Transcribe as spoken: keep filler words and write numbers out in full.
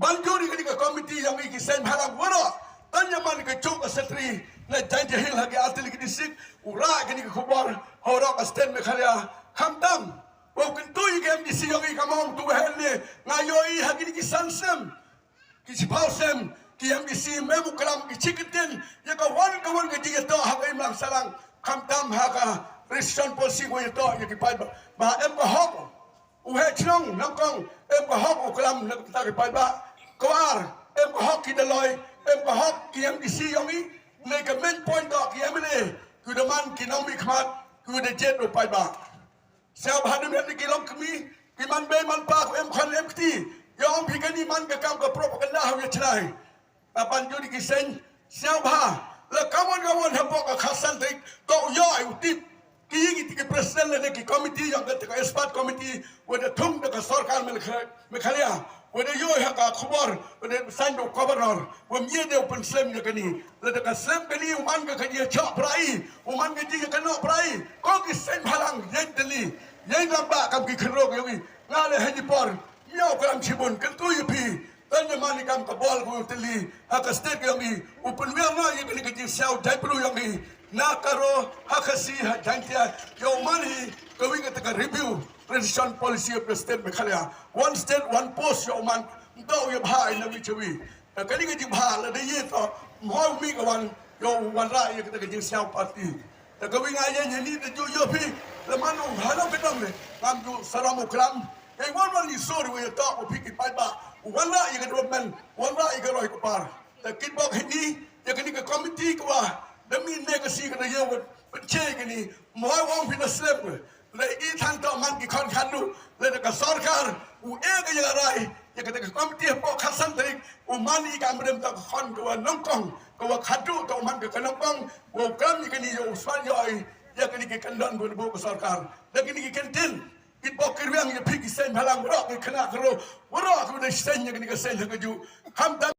Ban jur ïa kane ka committee ïa ngi ki seng bhalang waroh. Tang ïa man ka juk ka secretary na Jaintia Hills ha ki artylli ki district u rah ïa kane ka khubor ha waroh ka state Meghalaya. Khamtam ba u kyntu ïa ki M D C ïa ngi ka mong tu hen ne nga ïohi ha kine ki san snem ki shiphew snem ki M D C mem u klam ki chi kyntien ïa ka wan ka wan ka jingïatoh ha ka imlang sahlang. Khamtam ha ka reservation policy ka ïatoh ïa ki paidbah ba em ka hok. U heh chnong nyngkong em ka hok u klam na ka bynta ki paidbah. Ka ar em ka hok ki Dolloi, em ka hok ki M D C ïong i. Ne ka main point ka ki M L A ki u da man ki nongmihkhmat ki u da jied u paidbah. Sngewbha dum ïa ki long kmie ki man bei man pa, ki em khun em kti. Ïa ong phi kane man ka kam ka propaganda ha u ïa chnai. Ka ban jur ïa ki seng sngewbha la ka mon ka mon hapoh ka khatsan tarik to ïoh u tip. Ki ïa ki president lane ki committee ïa ka expert committee wa da thung da ka sorkar Meghalaya, wa da ïoh ha ka khubor wa da sign da u governor wa mie da u pynslem ïa kani. Lada ka slem kani u man ka ka ïa chok prai, u man ka ïa ka nok prai. Ko ki seng bhalang ïa deli ïa ngam ba kam ki khrok ïa wi. Nga le ha ji por miaw kram chibun kyntu ïa phi. Tang ïa man i kam ka bol ka u tylli ha ka state ka ïong i u pynwiar noh ïa kane ka jingsngew jaitbynriew ïong i na ka ro ha ka si ha Jaintia. Ïa u man i ka wing ka review reservation policy of the state Meghalaya, one state one post ïa u man. Nto ïa bha i na wi chawi. Kane ka jingbha la da ïa to mhoi mi ka wan ïa u wanrah ïa kata ka jingsngew party. Te ka wing a ïa ni da ju ïa phi la man u ha nong ka dong le ngam ju saram u klam. Ïa wan wan ni sor wi ïa to u phi ki paidbah u wanrah ïa ka development, wanrah ïa ka roi ka par. Te kit bok hini ïa kani ka committee ka wa da mi ne ka si ka da ïa wan pynche kani. Mhoi wang phi na slem. Lei i than to man ki khon khan du lei da ka sorkar u e ka ïa rai ïa ka da ka committee hapoh khatsan tarik u man i ka amrem to ka khon ka wa nongkong ka wa khadu to man ka ka nongkong wa u kam ïa kani ïa u swan ïa i ïa kani ki kyndon ka wa bu ka sorkar da kani ki kyndin. Ki bok ki riang ïa phi ki seng bhalang waroh ki khynnah ka ro waroh ka da seng ïa kani ka seng ha ka ju. Kham